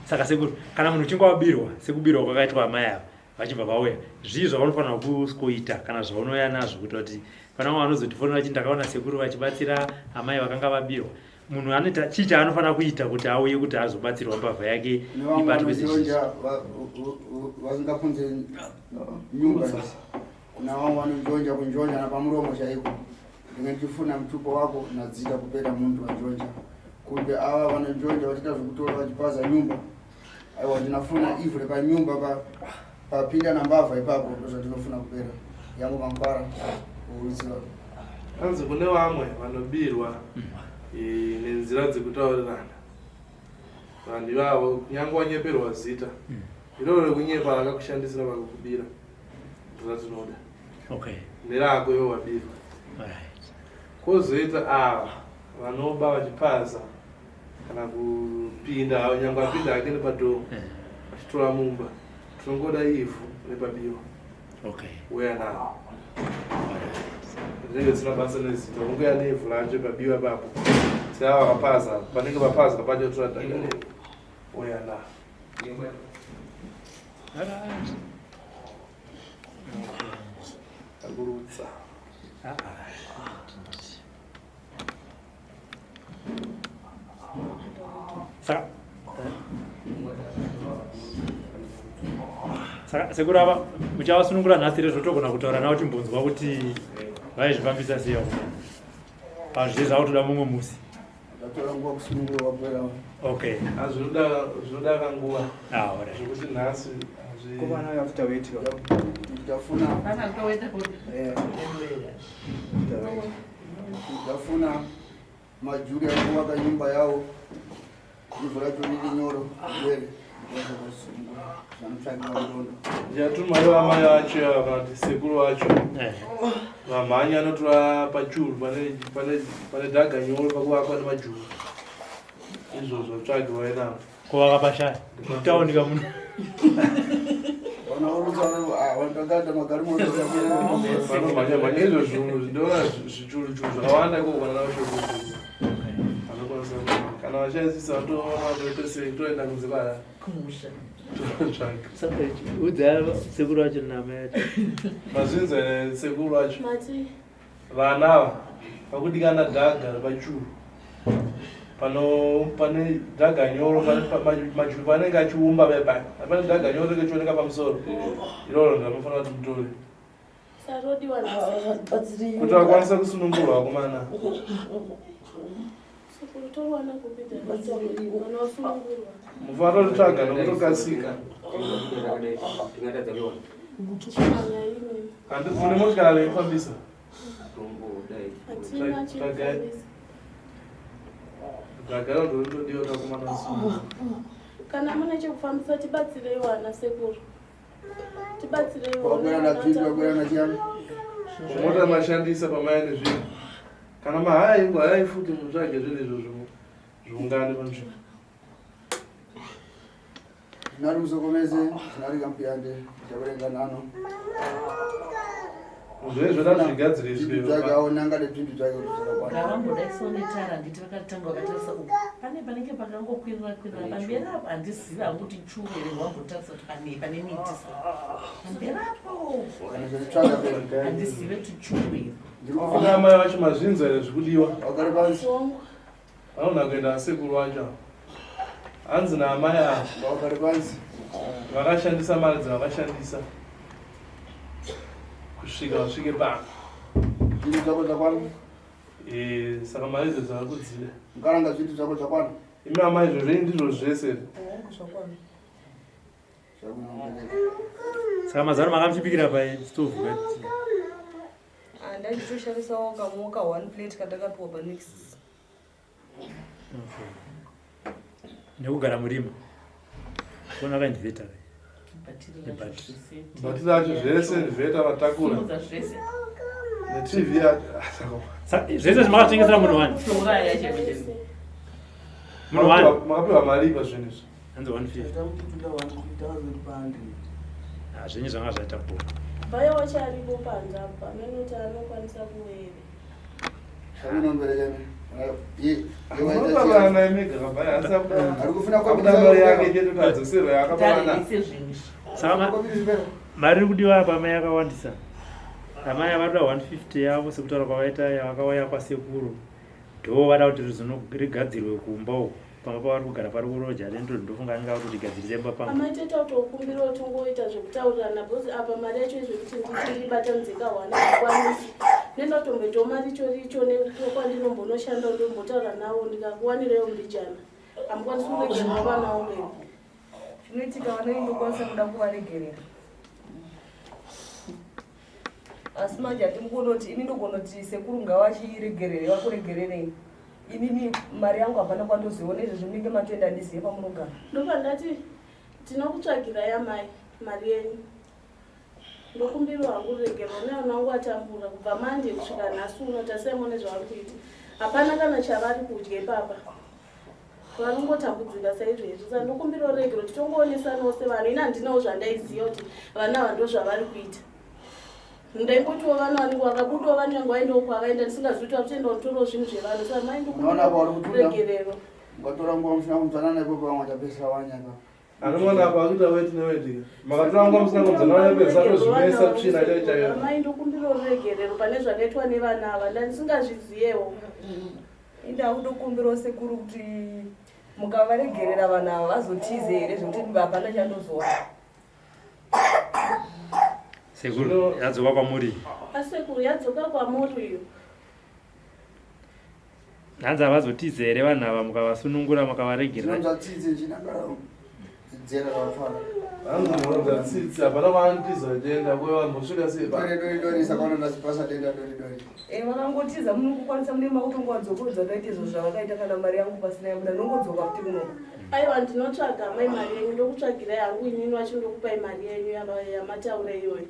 S6: Saka sekuru, kana munhu uchinge wabirwa sekubirwa kwakaitwa amai ava vachibva vauya, zvii zvavanofanira kuita kana zvaunouya nazvo kuita kuti pana vamwe vanozotifonera vachiti ndakaona sekuru vachibatsira amai vakanga vabirwa munhu anoita chii chaanofanira kuita kuti auye kuti azobatsirwa mbavha yake ibatwe
S1: sezvizvi vasingapunze nyumba kuna vamwe vanonjonja kunjonja napamuromo chaiko ndinge ndichifuna mutupo wako nadzita kupera muntu wanjonja kumbe ava vanonjonja vachiita zvekutora vachipaza nyumba aiwa ndinafuna ivhu repanyumba papinda nambavha ipapo ndozvandinofuna kupera yangu mangwara kurutsiva
S2: hanzi kune vamwe vanobirwa eh, nenzira dzekutaurirana vanhu ivavo kunyange wanyeperwa zita hmm. iroro rekunyepa rakakushandisira vakukubira ndoratinoda
S6: okay.
S2: nerako iwe wabirwa kwozoita ava vanoba vachipaza kana kupinda havo nyange apinda hake nepadhoo eh. achitora mumba tinongoda ivhu repabiwa
S6: okay.
S2: uya naro rinenge risina basa nezita unongouya neivhu racho pabiwa papo seava vakapaza panenge papaza pacho tora dhaka uya naro akurutsa
S6: ah, ah. Saka saka sekuru ava muchavasunungura nhasi here zvotogona kutaura navo timbonzwa kuti vaizvifambisa sei vakomana pazvizve zvakutoda mumwe musi
S1: Ndatora nguva kusunungura wapera.
S6: Okay.
S2: Ah, zvinoda zvinoda kanguva.
S6: Ah, alright.
S2: Zvekuti nhasi hazvi
S9: Ko vana yakuta wait.
S1: Ndafuna.
S8: Pana kutowaita kuti.
S1: Eh. Ndafuna majuri akuvaka nyumba yawo ivhu racho riri nyoro rere
S2: Ndichatuma ivo amai vacho ava kana kuti sekuru vacho
S6: eh.
S2: vamhanya anotora pachuru pane dhaga nyoro pakuvakwa nemajuru izvozvo tsvage vainavo
S6: kuvaka pashaya mutauni kamuno
S2: vanomhanya mhanya izvo zvinhu ndinoona zvichuru churu zvakawanda ikoko kana navashokuru anokwanisa Kana vachaisisa toona toite toenda kunze kwa
S8: kumusha.
S2: Totsvaga.
S6: Saka udza sekuru vacho namai vacho.
S2: Mazvinzwa here sekuru vacho?
S3: Mati.
S2: Vana ava vakudikana dhaga repachuru. Pano pane dhaga nyoro pane majuru panenge achiumba paya. Pane dhaga nyoro rinenge richioneka pamusoro. Iroro ndinofanira kuti mutore.
S3: Sarodiwa nhasi.
S2: Kuti vakwanise kusunungurwa vakomana.
S3: Sekuru towana kupi kana wasunungurwa.
S2: Mufanira kutsvaga nokutokasika.
S7: Tingatadza kuiwana.
S3: Chimanya imi.
S2: Handi mune motikari yekufambisa.
S3: Hatina chekufambisa.
S2: Dhaga iro ndorotodiwa takomana kusunungurwa.
S3: Kana mune chekufambisa tibatsirei wana sekuru. Tibatsirei
S1: Wakwera na tsvindi, wakwera na chiyani.
S2: Mota mashandisa pamaya nezvinhu. Kana mahaya ingo hayai futi mutsvage zvinhu izvozvo zviungane panzvimbo.
S1: Zinari musokomeze, zinari kampiyande, chakurenga nano.
S2: Zvinhu zvoda zvigadziriswe.
S1: Zvinhu zvake aonanga nezvinhu zvake kuti zvakakwana.
S8: Ngavambodaisawo netara handiti vakatanga vakatarisa uku pane panenge pakangokwirira kwirira pamberi apo handizivi hangu kuti churu here wambotarisa kuti pane pane miti so pamberi apo
S1: Kana zvachitsvaga pera.
S8: handizive kuti churu here
S1: Ndiri
S2: Kuna
S1: kufuna
S2: amai vacho mazvinzwa here zvikudiwa.
S1: wakare pansi.
S3: Hongu.
S2: Vanoda kuenda nasekuru vacho ava. Hanzi naamai ava
S1: Wakare pansi.
S2: vakashandisa mari dzavakashandisa kusvika vasvike pano.
S1: Zvinhu zvako zvakwana.
S2: Eh, saka mari idzo dzava kudzida.
S1: Mukaranga zvinhu zvako zvakwana.
S2: Imi amai izvo zvenyu ndizvo zvese here?
S4: Hongu zvakwana.
S1: Zvakunobereka.
S6: Saka mazano makamuchibikira pa stove kati.
S4: Ah, Ndachitoshandisawo kamoka one plate kandakapiwa panext.
S6: Okay. Nekugara murima. Kuona ka inverter.
S8: Bhatiri
S6: Nebhatiri.
S8: racho zvese
S2: Bhatiri racho zvese inverter vatakura
S8: simudza zvese
S2: neTV yacho. Ah, saka
S6: Zvese zvimakatengesera munhu wani.
S8: kutouraya chaipo chaipo
S6: Munhu wani.
S2: Makapiwa mari ipa zvinhu izvi.
S6: Hanzi 150.
S5: Tamuchitunda 150 takazoti pa 100.
S6: Ah, zvenyu zvanga zvaita bho.
S3: Bhaya wacho aripo panze apo amenoti anokwanisa kuwere.
S1: Zvakunobereka. Ye,
S2: Unotaura imega kabaya asi akuda
S1: Ari kufuna
S2: akuda mari yake chete kuti adzoserwe yaakapa vana.
S8: tarese zvinhu izvi
S6: Saka mari iri kudiwa apa amai yakawandisa. Amai vanoda 150 yavo sekutaura kwavaita yavakauya kwasekuru. Ndo vada kuti rigadzirwe kumba uko. Pamba pavari kugara pari kuroja rendo ndofunga anenge akuti gadzirise imba pangu.
S3: Amai toita kutokumbira kuti ungoita zvekutaurirana because apa mari yacho izvekuti nditi ndibatanidze kahwana handikwanisi. Nenda kutomboitawo mari icho richo nekwandinombondoshanda ndombotaura navo ndikakuwanirewo mbijana. Hamukwanisi kuregerera vana vangu here?
S4: Chinoitika vana indokwanisa kuda kuvaregerera. Asi manje hatimukoni kuti ini ndogona kuti sekuru ngavachiregerere vakuregererei. Inini mari yangu hapana kwandoziona izvezvi munenge matoenda handizive pamunogara.
S3: Ndobva ndati tinokutsvagirai amai mari yenyu. Ndokumbirawo hangu ruregerero nevana vangu vatambura kubva Monday kusvika nhasi uno tarisai muone zvavari kuita. Hapana kana chavari kudya ipapa. Varingotambudzika saizvezvi. Saka ndokumbirawo ruregerero titongoonesanawo sevanhu. Ini handinawo zvandaiziva kuti vana ava ndozvavari kuita. Ndaingotiwo vana vanenge vakabudawo vanenge vaendawo kwavaenda ndisingazivi kuti vari kutoenda kunotorawo zvinhu zvevanhu. Saka mai
S1: Unoona pauri
S3: ndokumbirawo
S1: kutunda?
S3: ruregerero.
S1: Ungatora nguva musina kunzwanana ipopo vamwe vachapedzisira wanyanya.
S2: Anoona apa akuita weti neweti. Makatora nguva musina kunzwanana nepedza tozvimesa tsvina chaiyo chaiyo.
S3: Amai ndokumbirawo ruregerero pane zvakaitwa nevana ava ndandisingazviziyewo.
S4: Inda kutokumbirawo sekuru kuti mukavaregerera vanhu ava vazotize here zvekuti hapana chandozoona.
S6: Sekuru yadzoka kwamuri.
S3: Asekuru yadzoka kwamuri iyo.
S6: Hanzi havazotize here vanhu ava mukavasunungura mukavaregerera.
S1: Zvinonzwa tsitsi chinagara dzera ravafara.
S2: Hanzi munonzwa tsitsi hapana kwaanotiza achienda kuye vanhu vosvika sei pa.
S1: Dori dori dori saka unoda chipasa denda dori dori.
S4: Eh, vakangotiza munongokwanisa mune makutongowadzokorodza kaita izvo zvavakaita kana mari yangu pasina yabuda ndongodzoka futi kunoko.
S3: Aiwa ndinotsvaga mai mari yenyu ndokutsvagirai hangu inini wacho ndokupai mari yenyu yamataura iyoyo.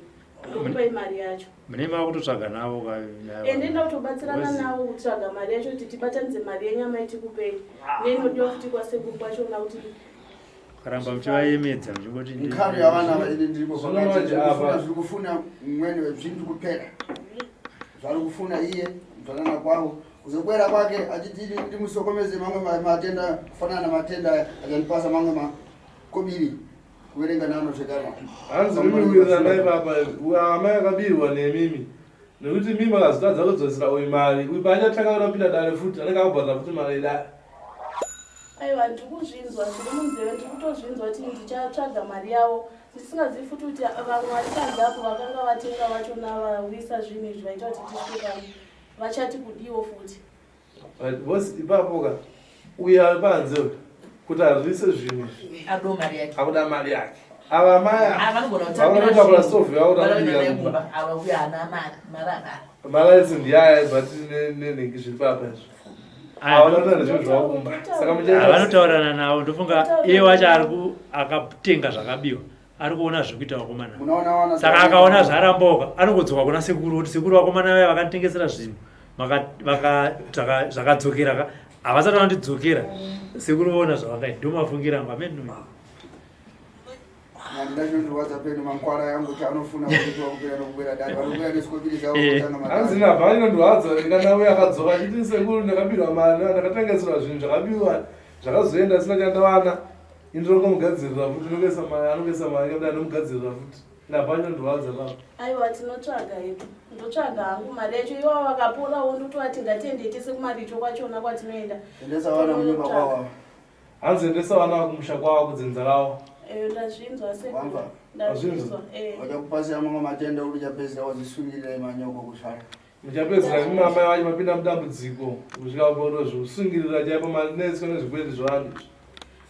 S3: Ndokupai mari yacho.
S6: Mune makutotsvaga navo ka.
S3: Ende ndakutobatsirana navo kutsvaga mari yacho kuti tibatanidze mari yenyu amai tikupei. Neinodiwa futi kwasekuru kwachona kuti
S6: Karamba muchivayemedza muchingoti
S1: Nkaro yavana ava ini ndiripo
S2: Zvino
S1: pakati
S2: manje apa-
S1: zviri kufuna mumweni wezvinhu kupera. Zvari kufuna iye kudzwanana kwavo. Kuzokwera kwake achiti ndimusokomeze mamwe matenda kufanana namatenda aya achandipasa mamwe makobiri kuverenga nano zvekare.
S2: Hanzi mimi wirirana ipapa amai akabirwa nemimi nekuti mimi akazotadza kudzosera uyu mari uyu paachatanga kuda kupinda dare futi anenge akubhadhara futi mari yedare.
S3: Aiwa ndiri kuzvinzwa zviri munzeve ndiri kutozvinzwa kuti ndichatsvaga mari yavo ndisingazivi futi kuti vamwe vari panze apo vakanga vatenga vachona vauyisa zvinhu izvi vaita kuti tisvike pano vachati kudiwo futi.
S2: Boss ipapo ka uya ari panze uyu kuti arwise zvinhu izvi
S8: Akuda mari yake.
S2: akuda mari yake ava mai
S8: Ah, vanogona kutambira
S2: vanotakura
S8: zvinhu.
S2: stove yavo
S8: Vanoenda
S2: vanobika
S8: nayo
S2: kumba
S8: kumba. Ava uya haana mari, mari havana.
S2: maraisi ndiyaya but nenhingi zviri papa izvi ava vanotaura zvinhu zvavo kumba saka muchaita
S6: Vanotaurirana navo ndofunga iye wacho ari ku akatenga zvakabiwa ari kuona zvekuita vakomana saka akaona zvaramboka anongodzoka kuna sekuru kuti sekuru vakomana vaya vakanditengesera zvinhu zvakadzokera ka havasati vandidzokera sekuru voona zvavakaita ndomafungira angu ameno
S2: anzinabva inondirwadza kana uyo akadzoka achiti sekuru ndakabirwa mari ndakatengeserwa zvinhu zvakabiwa zvakazoenda asina chandawana Ini ndinokamugadzirira futi ndinokaisa mari anokaisa mari kabuda anomugadzirira futi ndapa chinondirwadza baba.
S3: Aiwa tinotsvaga hedu ndotsvaga hangu mari yacho iwavo vakaporawo ndotovati ngatiendei tese kumaricho kwachona kwatinoenda.
S1: Endesa vana kunyumba kwavo.
S2: Hanzi endesa vana kumusha kwavo kudzinza ravo.
S3: Eyo ndazvinzwa sekuru.
S2: Ndazvinzwa.
S3: Eh.
S1: Vachakupasira mamwe matenda uri uchapedzisira wazvisungirira manyoko kusvara.
S2: Muchapedzisira imi amai vacho mapinda mudambudziko kusvika pakutozvisungirira chaipo manetswa nezvikwereti zvevanhu izvi.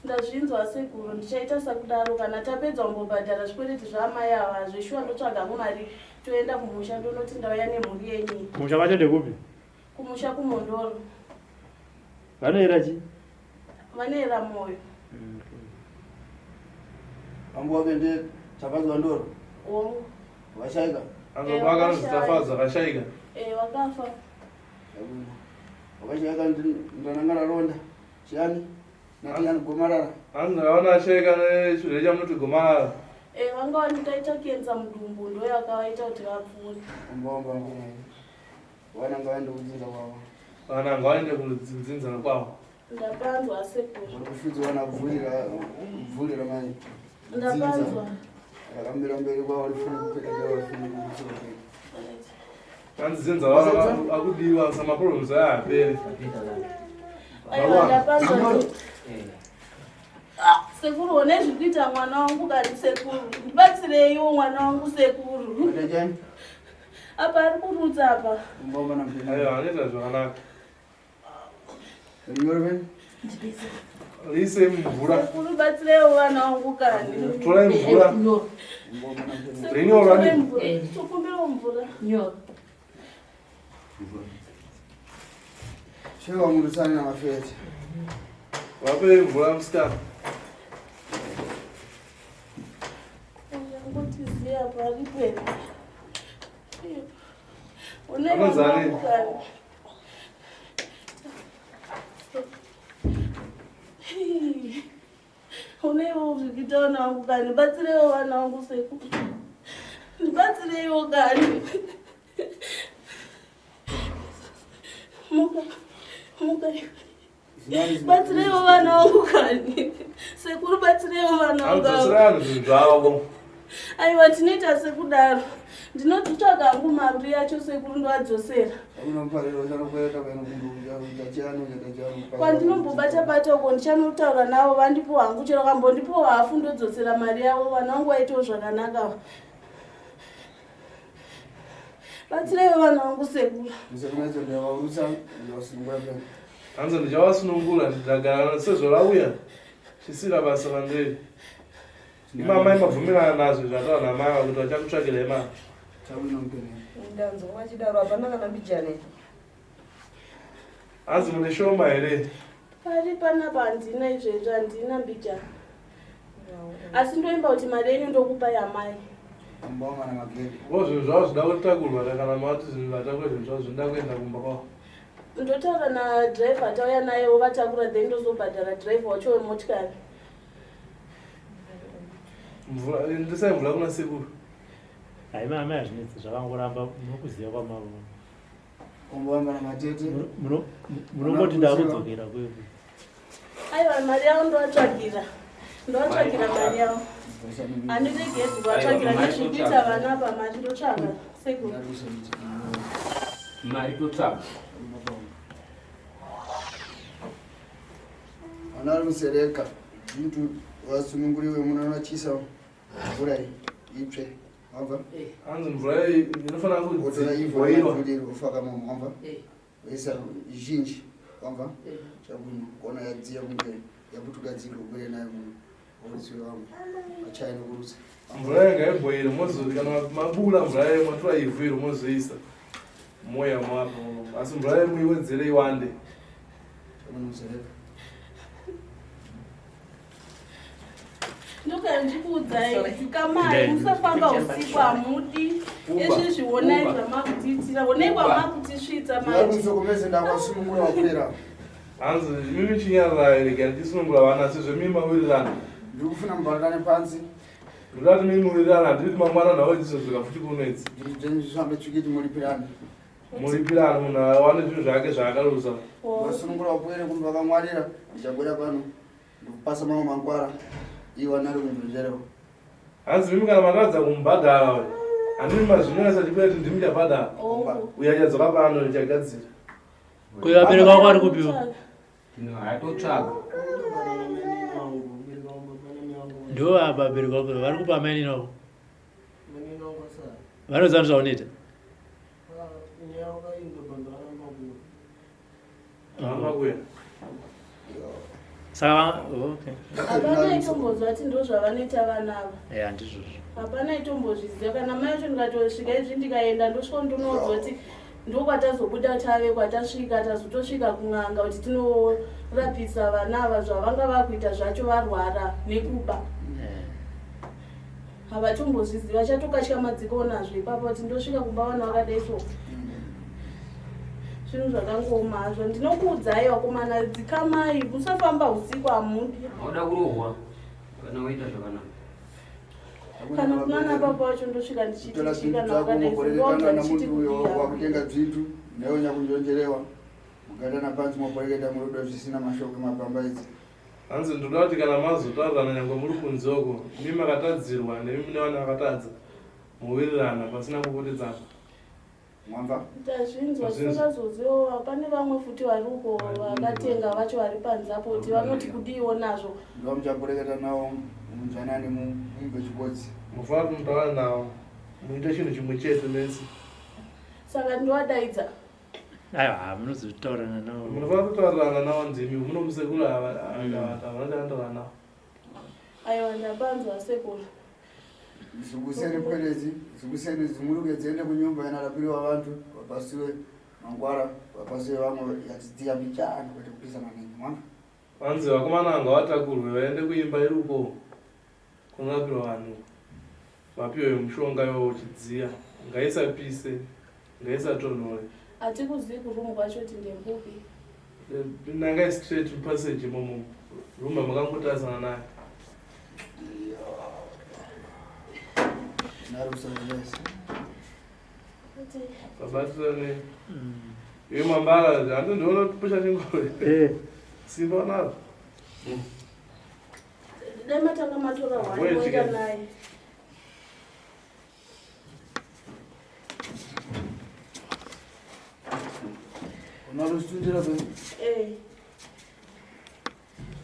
S3: Ndazvinzwa sekuru, ndichaita sakudaro kana tapedza kumbobhadhara zvikwereti zvaamai ava zveshuwa ndotsvaga hangu mari toenda kumusha ndonoti ndauya nemhuri yenyu.
S6: Kumusha kwacho ndekupi?
S3: Kumusha kuMhondoro.
S6: Vanoera chii?
S3: Vanoera moyo.
S1: Vangu wake ndiye Tafadzwa Ndoro.
S3: Hongu.
S1: Vashaika.
S2: Anzwa akanzi Tafadzwa akashaika.
S3: Eh, wakafa.
S1: Wakashaika ndanangana ronda. Chiyani? Natiyani gomarara.
S2: Hanzi ndakaona ashaika nechirwere chamunoti gomarara.
S3: Eh, vanga vanitaita kenza mudumbu ndoyakaita kuti vapfuure.
S1: Omba omba. Vana ngavaende kudzinza kwavo.
S2: Vana ngavaende kudzinza kwavo.
S3: Ndapanzwa sekuru.
S1: Vari kufudzwa vana bvurira bvurira mai.
S3: Ndapanzwa.
S1: Rakamira mberi kwavo rifuna kupeka rifuna kupeka.
S2: Hanzi dzinza vana akudiwa sama problems aya haperi.
S3: Aiwa ndapanzwa. Sekuru one zviri kuita mwana wangu kani sekuru. Ndibatsireiwo mwana wangu sekuru. Apa ari kurutsa apa.
S2: Aiwa anoita zvakanaka. Riise mvura.
S3: Sekuru batsireiwo vana vangu kani.
S2: Torai mvura. Rinyora
S3: ni. Tokumbirawo mvura.
S8: Nyora.
S1: Chewa murusani na mafete.
S2: Vape mvura musikana.
S3: Ngotiziya paripo here. Une
S2: Anonzi
S3: vana
S2: ani?
S3: vangu kani. Uneiwo zvikuita vana vangu kani, batsireiwo vana vangu sekuru. Ndibatsireiwo kani. Muka, muka. Batsireiwo vana vangu kani. Sekuru batsireiwo vana vangu.
S2: Anodzosera vanhu zvinhu zvavo.
S3: Aiwa tinoita sekudaro. Ndinotsvaga hangu mari yacho sekuru ndovadzosera. Kwandinombobata bata uko ndichanotaura navo vandipo hangu chero kambondipo hafu ndodzosera mari yavo vana vangu vaitewo zvakanaka. Batsireiwo vana vangu sekuru.
S2: Hanzi ndichavasunungura ndagara sezvo rauya chisira basa pandiri. Imamai mabvumirana nazvo zvataura namai ava kuti vachakutsvakirai mari.
S4: Ndanzwa vachidaro hapana kana mbijana.
S2: Hanzi mune shoma here?
S3: Pari panapa handina izvezvi handina mbijana. Asi ndoimba kuti mari yenyu ndokupai amai.
S2: Vo zvinhu zvavo zvida kutakurwa kana mati zvinhu vatakura zvinhu zvavo zvinoda kuenda kumba kwavo.
S3: Ndotaura nadriver tauya naye wovatakura then ndozobhadhara driver wacho wemotikari.
S2: Mvura ndisai mvura kuna sekuru.
S6: Hayi mai amai hazvinetsi zvakangoramba munokuziva kwamavo.
S1: Kumbamba na matete.
S6: Munongoti ndakudzokera kweku.
S3: Aiwa mari yavo ndovatsvagira. Ndovatsvagira mari yavo. Handiregedzi kuvatsvagira nezvikuita vana apa mari ndotsvaga sekuru.
S7: Mari totsvaga.
S1: Vana vari kusereka. Mtu vasununguriwe munonochisa mvura itsve. Wamva?
S2: Hanzi mvura iyi inofanira
S1: Wotora ivhu
S2: kuboilwa.
S1: ramavhuriro ofaka momo wamva? Woisa zhinji wamva? Chabwino kuona yadziya kunge yaputugadzirwa ubwere nayo muno. Worutsiwe wamwe. Vachaya nokurutsa.
S2: Mvura iyi ngaibhoire mozoti kana mabura mvura iyi matora ivhu iro mozoisa moya mwapo. Asi mvura iyi muiwedzere iwande.
S1: Chabwino musereka.
S3: Ndogara ndichikuudzai dzikamai musafamba usiku hamudi izvizvi honai zvamakutiitira honai kwamakutisvitsa manje.
S1: Ndingakusokomeze ndakwasunungura wapera.
S2: Hanzi mimi chinyararai rega ndichisunungura vana sezvo mimi mawirirana.
S1: Ndiri kufuna mubharane pansi.
S2: Ndoda kuti mimi muwirirana handiti kuti mangwana nhau dzizodzoka futi kuno idzi.
S1: Ndizvifambe tsvikiti muripirane.
S2: Muripirane munhu awane zvinhu zvake zvaakaruza.
S1: Vasunungura wapwere kumba vakangwarira ndichabwera pano ndikupasa mamwe mangwara iwo anari kunjonjerewo.
S2: Hanzi mimi kana matadza kumubhadhara uyu handiti mazvinyora chikwereti ndimi chabhadhara. Uyu achadzoka pano ndichagadzira.
S6: Uyu vabereki vako vari kupiwa?
S7: Hatotsvaga.
S6: Ndo vabereki vako vari kupa amainini vako. Vanoziva zvaunoita. Saka okay.
S3: Hapana itombozwa kuti ndozvavanoita vana ava.
S6: Yeah, ndizvozvo.
S3: Hapana itombozviziva kana mai acho ndikatosvika izvi ndikaenda ndosvika ndonoudzwa kuti ndokwatazobuda tave kwatasvika tazotosvika kun'anga kuti tinorapisa vana ava zvavanga vakuita zvacho varwara nekuba. Havatombozviziva chatokatya nazvo ipapo kuti ndosvika kumba vana vakadai so. Zvinhu zvakangooma hazvo ndinokuudzai vakomana dzikamai musafamba usiku hamudi.
S7: Hauda kurohwa kana waita zvakanaka.
S3: Kana kunana baba wacho ndosvika ndichiti
S1: Kutora
S3: chii
S1: zvinhu
S3: kana
S1: zvako
S3: wakadai so
S1: moporeketana
S3: ndoudza ndichiti
S1: namuntu uyo
S3: kudii
S1: wakutenga zvinhu newe nyakunjonjerewa mugatana pansi moporeketa murudo zvisina mashoko mapamba idzi.
S2: Hanzi ndoda kuti kana mazotaurirana nyangwe muri kunze uko mimi makatadzirwa nemi mune vana vakatadza mowirirana pasina kupotedzana.
S1: Mwamva?
S3: Tazvinzwa tisingazozivawo pane vamwe futi vari uko vakatenga vacho vari panze apo kuti vanoti kudiiwo nazvo.
S1: Ndivo muchaporeketa navo munzwanane mumve chibodzi.
S2: Mufanira kuti mutaure navo muite chinhu chimwe chete mese.
S3: Saka ndovadaidza.
S6: Aiwa munozotaurirana navo.
S2: Munofanira kutaurirana navo ndimi muno musekuru ava havana chavanotaura navo.
S3: Aiwa ndapanzwa sekuru.
S1: Zvikuseni pwelezi, zvikuseni zimuruke dziende kunyumba yanarapiriwa vantu vapasiwe mangwara vapasiwe vamwe yadzidziya mbichana kwete kupisa maningi mwamva.
S2: Vanzi vakomana ngavatakurwe vaende kuimba iri uko kunorapirwa vanhu vapiwe mushonga iwowo chidziya ngaisapise ngaisatonhore.
S3: Hatikuzivi kuroom kwacho kuti ndembupi.
S2: Nangai straight passage imomo room yamakangotarisana nayo. Vabatirane. Iwe mambara handi ndiona kupusha chingoro.
S6: Eh.
S2: Simba unaro.
S3: Dai matanga matora hwani
S2: Wait,
S3: moenda
S2: chicken.
S3: naye.
S1: Unarusundira pe?
S3: Eh.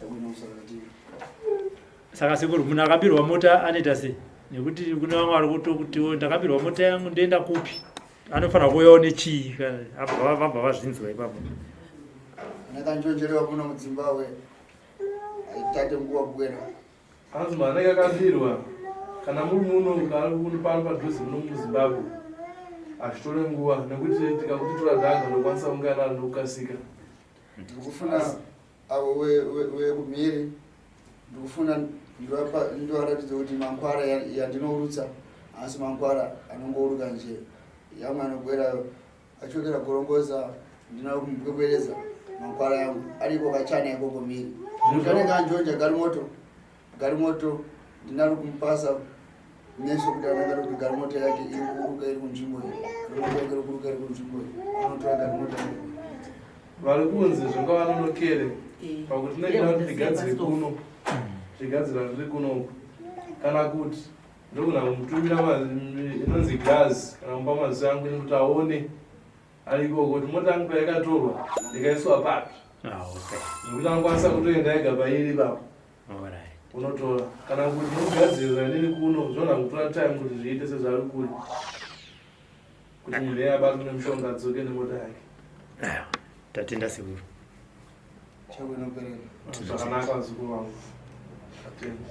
S1: Yabwino usakati.
S6: Saka sekuru munhu akabirwa mota anoita sei? Nekuti kune vamwe vari kutokutiwo ndakabirwa mota yangu ndoenda kupi? Anofanira kuuyawo nechii? Abva vabva vazvinzwa ipapo.
S1: Anakanjonjerewa kuno mudzimba we. Aitate nguva kubwera.
S2: Hanzi munhu anenge akabirwa kana muri muno kana muri pano padhuze muno muZimbabwe hazvitore nguva nekuti tikakuti tora dhaga unokwanisa kunge anaro nokukasika.
S1: Ndikufuna avo vekumhiri ndikufuna ndivaratidze kuti mangwara yandinourutsa asi mangwara anongouruka nje yamwe anogwera achokera gorongoza ndinoda kumupwepwereza mangwara yangu ariko kachana ikoko mhiri muntu anenge anjonja garimoto garimoto ndinaro kumupasa Meso kuti anangara kuti garimoto yake iri kuruka iri kunzvimbo iyi, garimoto yake iri kuruka iri kunzvimbo iyi, anotora garimoto yake.
S2: Vari kunzi zvingavanonokere
S8: Eh.
S2: pakuti ndinoda kuti ndigadzire kuno, zvigadzira ndiri kunoku, kana kuti ndogona kumutumira inonzi gas kana kumupa maziso angu kuti aone ari ikoko kuti mota yangu payakatorwa ndikaiswa papi.
S6: Ah, okay.
S2: Zvekuti anokwanisa kutoenda ega pairi ipapo.
S6: Alright.
S2: Unotora kana kuti unogadzirira nini kuno, zvinogona kutora time kuti zviite sezvari kuri kuti munhu iye abatwe nemushonga adzoke nemota yake.
S6: Aiwa, tatenda sekuru.
S1: Chako inoperera.
S2: Zvakanaka vazukuru vangu, atenda.